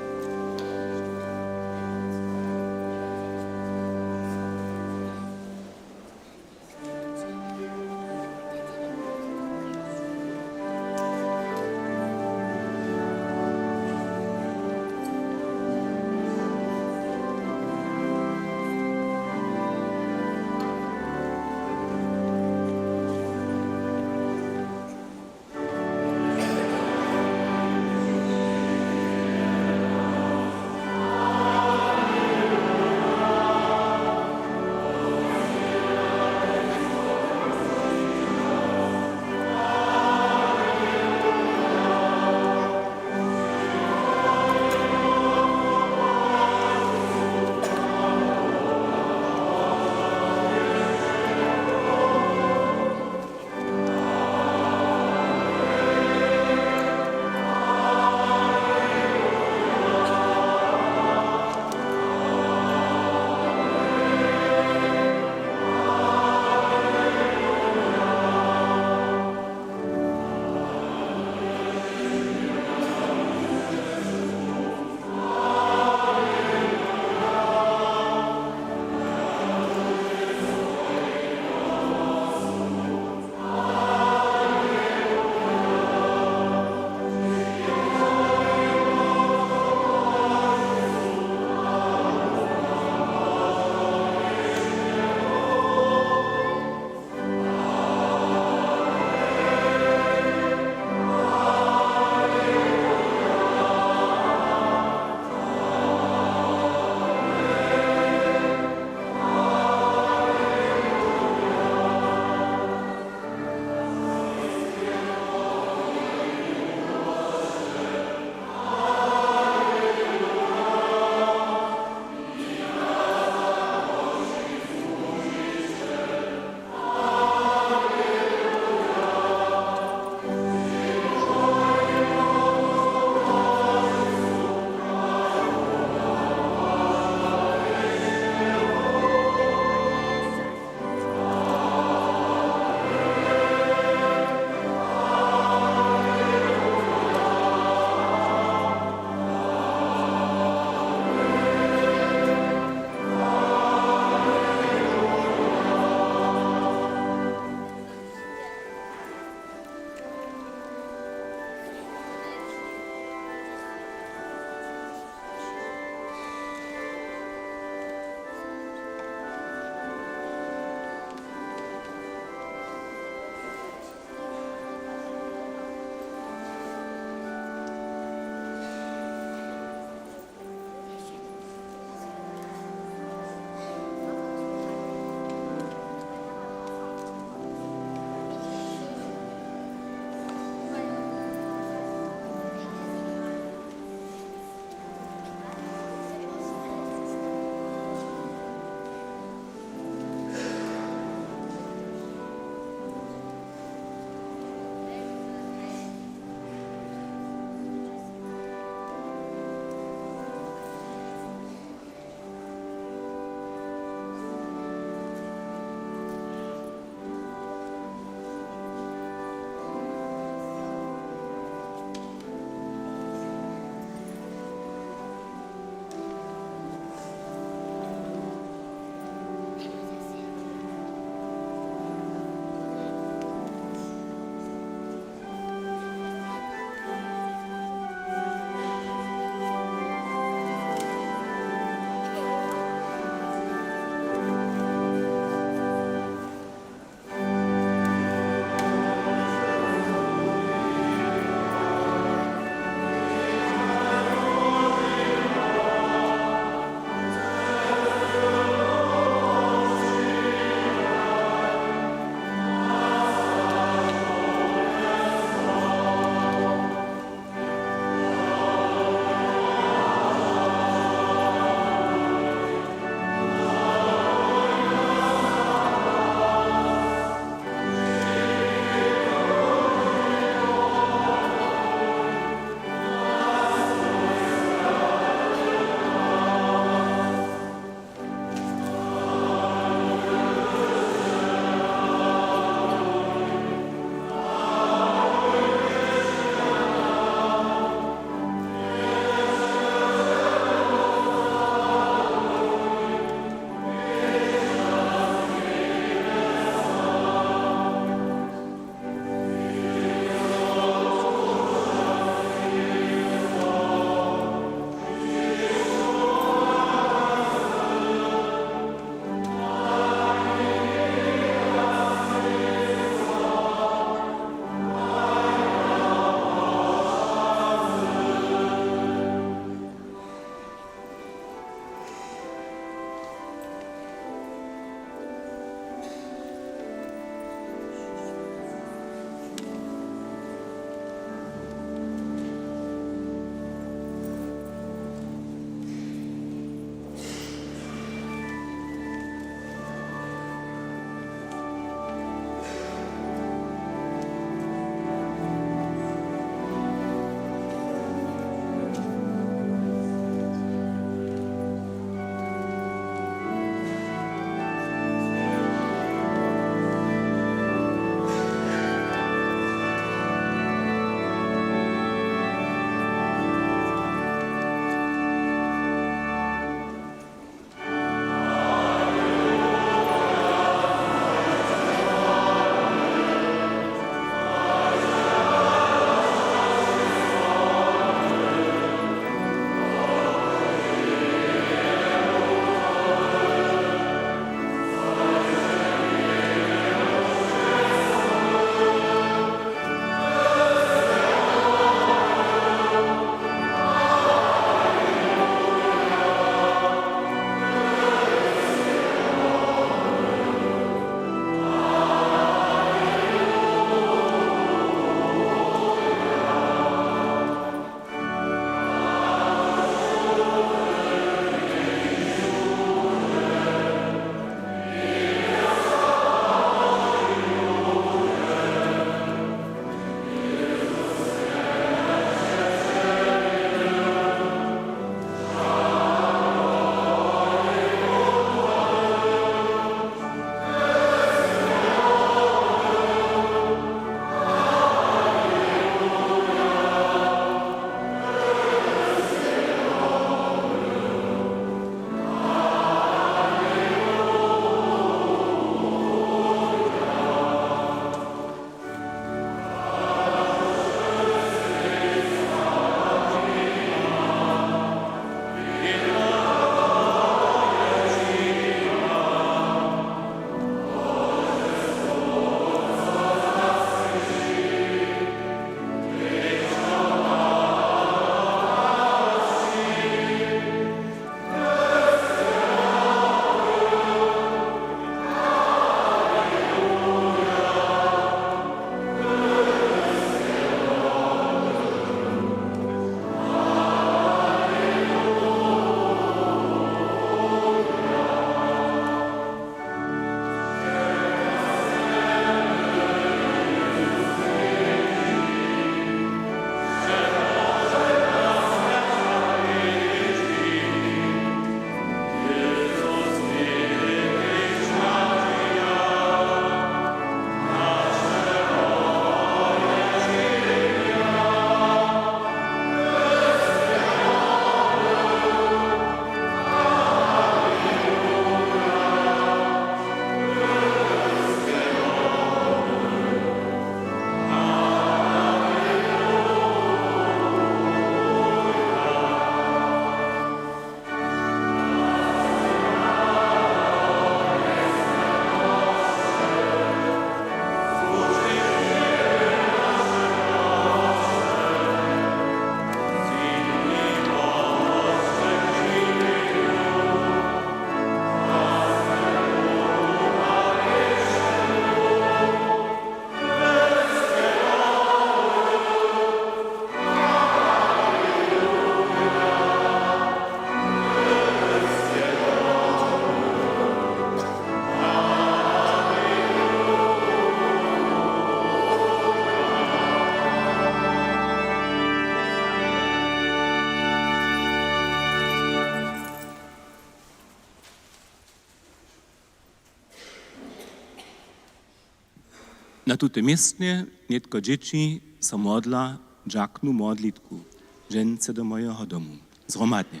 Na tutym městnje nětko dźěći so modla dźaknu modlitku: Dźense do mojeho domu zhromadnje.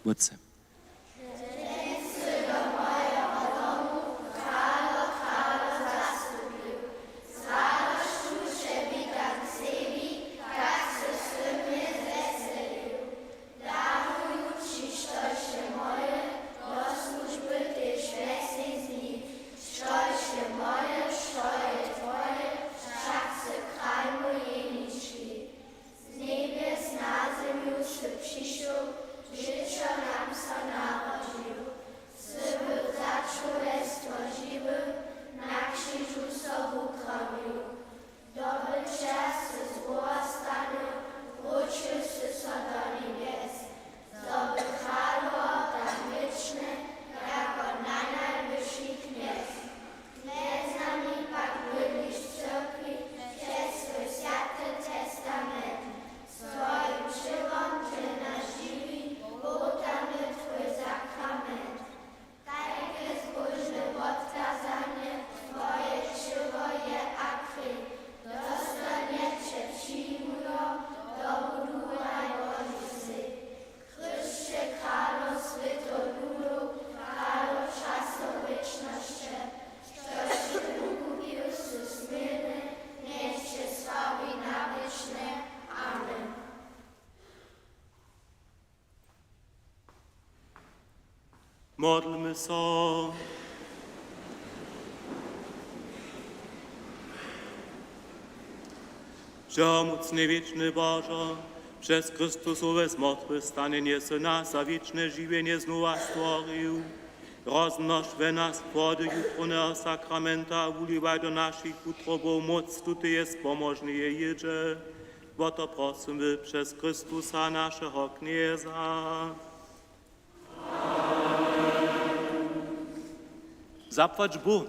Wótče. Z njebjes na zemju sy přišoł, dźěćo nam so narodźił, sy był za čłowjestwo žiwy, na křižu so wukrowił. Dobyćer sy z woła stanył, wróćił sy so do njebjes, zo by kralowała tam wěčnje jako najnajwyši knjez. Mjez nami pak bydliš w cyrkwi přez swój swjaty testament. Z twojim ćěłom dźe naš žiwi, połtamy twój sakrament. Tajke zbóžne wotkazanje, twoje ćěło je akri, dostojnje će přijimujo, dobudowaj Boži sej. Chrysće, kralo swětow ludow, kralo časow wěčnosće, štož sy wukupił sy směrne, njech će sławi na wěčnje. Amen. Modlmy so. Wšehomócny wěčny Božo, přez Chrystusowe zmortwychstanjenje sy nas za wěčne žiwjenje znowa stworił. Rozmnož we nas płody jutrowneho sakramenta a wuliwaj do našich wutrobow móc tuteje spomožneje jědźe. Wo to prosymy přez Chrystusa, našeho Knjeza. Zapłać Bóh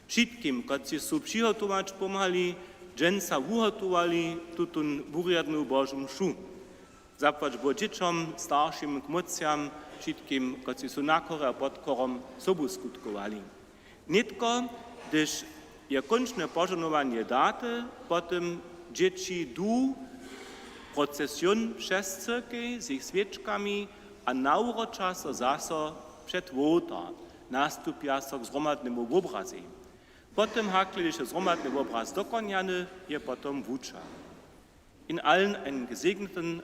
wšitkim, kotřiž su přihotować pomhali, dźensa wuhotowali tutón wurjadnu Božu mšu. Zapłać Bóh dźěćom, staršim, kmócam, wšitkim, kotřiž su na chorje a pod chorjom sobu skutkowali. Nětko, hdyž je kónčne požohnowanje date, potom dźěći du procesion přez cyrkej z jich swěčkami a nawróća so zaso před wołtar, nastupja so k zhromadnemu wobrazej. Potom, hakle je zhromadny wobraz dokonjany, je potom wučer. Ihnen allen einen gesegneten,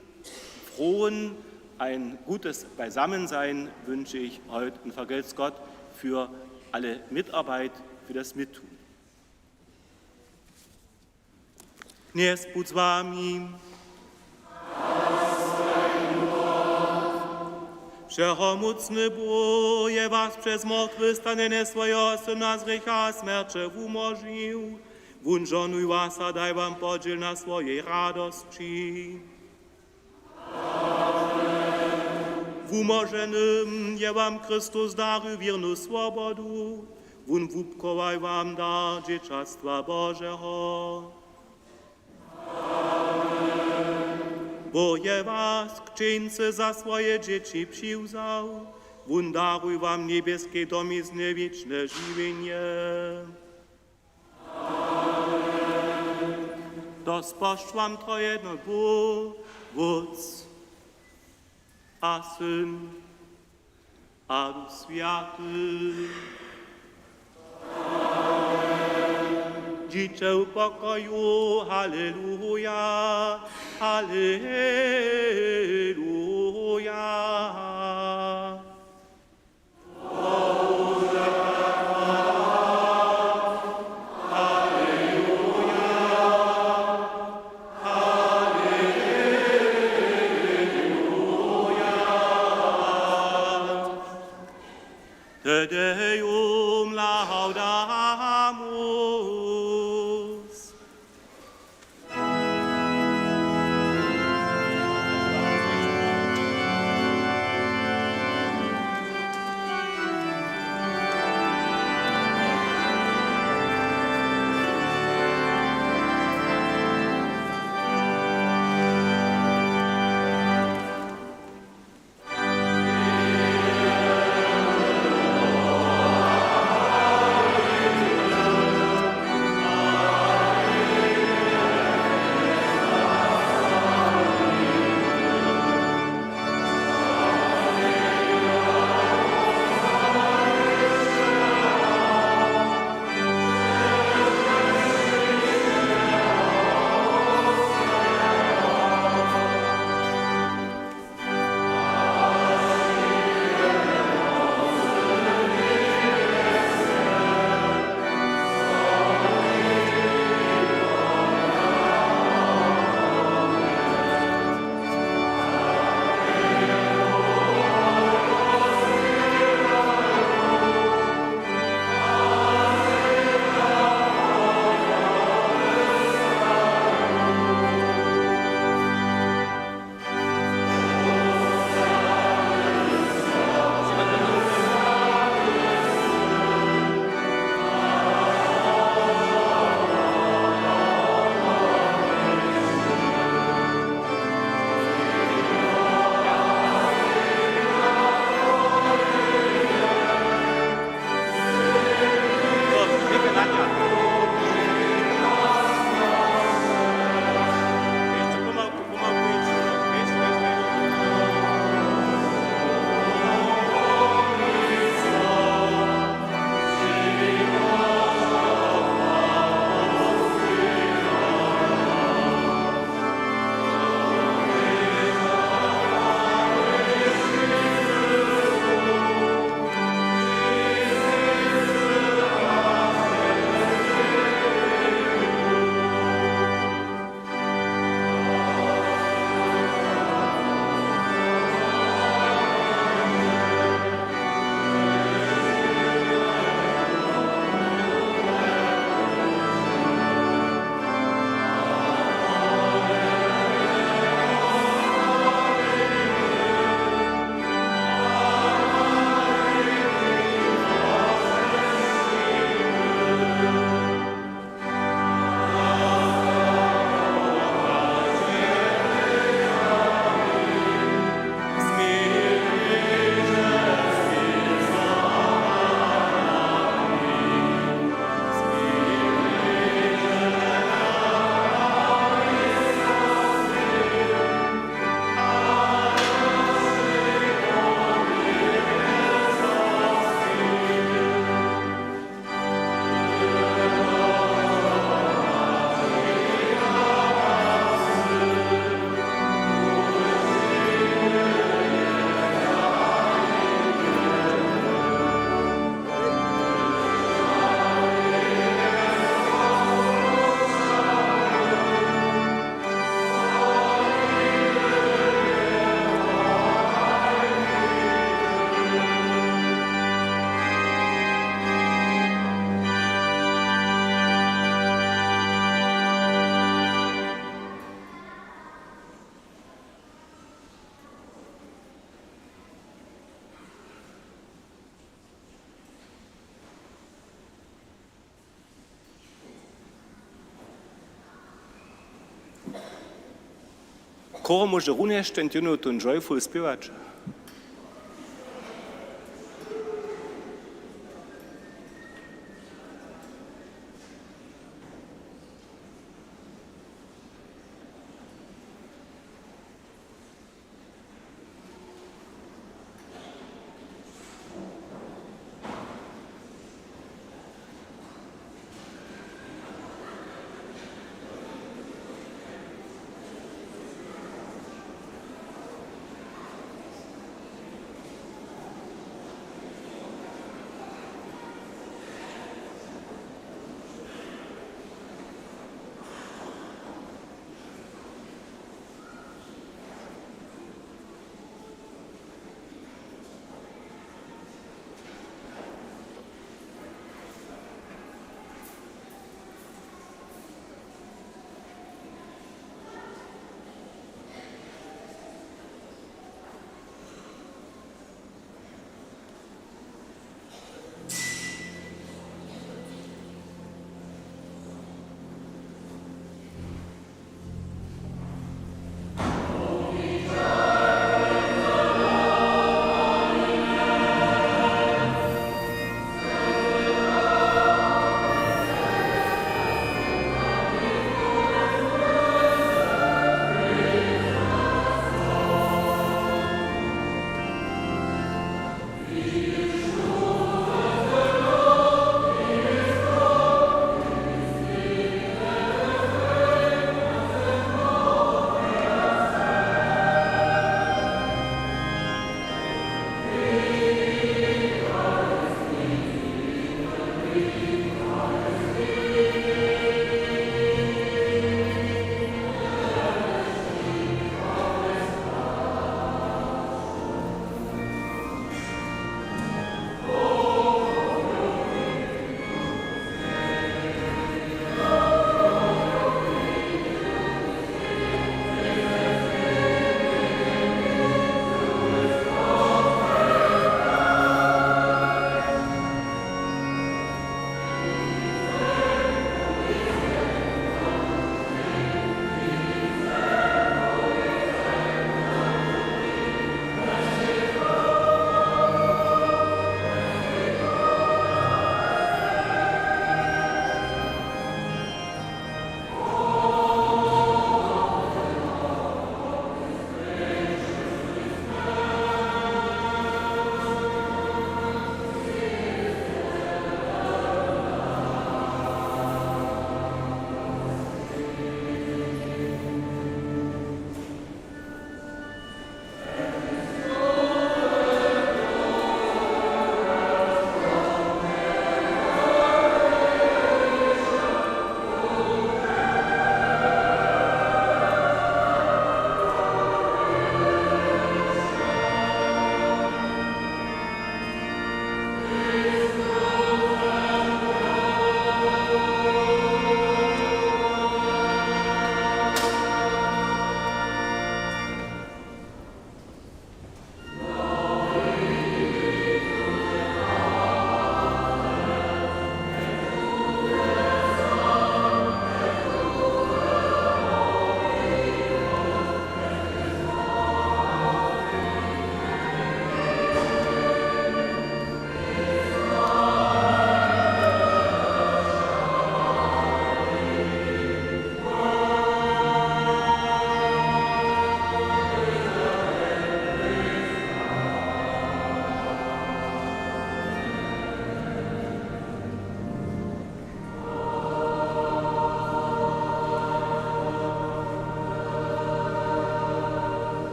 frohen, ein gutes Beisammensein wünsche ich heute in Vergelt's Gott für alle Mitarbeit, für das Mittun. Knjez budź z wami. Wšehomócny Bóh je was přez mortwychstanjenje swojeho Syna z hrěcha a smjerće wumóžił. Wón žohnuj was a daj wam podźěl na swojej radosći. Wumóženym je wam Chrystus darił wěrnu swobodu. Wón wupchowaj wam dar dźěćatstwa Božeho. Bóh je was k dźensu za swoje dźěći přiwzał. Wón daruj wam njebjeske domizny wěčne žiwjenje. To spožč wam trojedny Bóh, Wótc a Syn a Duch Swjaty. Dźiće w pokoju. Haleluja, haleluja. Te Deum laudamus. Chór móže runjež ten jónu tón joyful spěwać.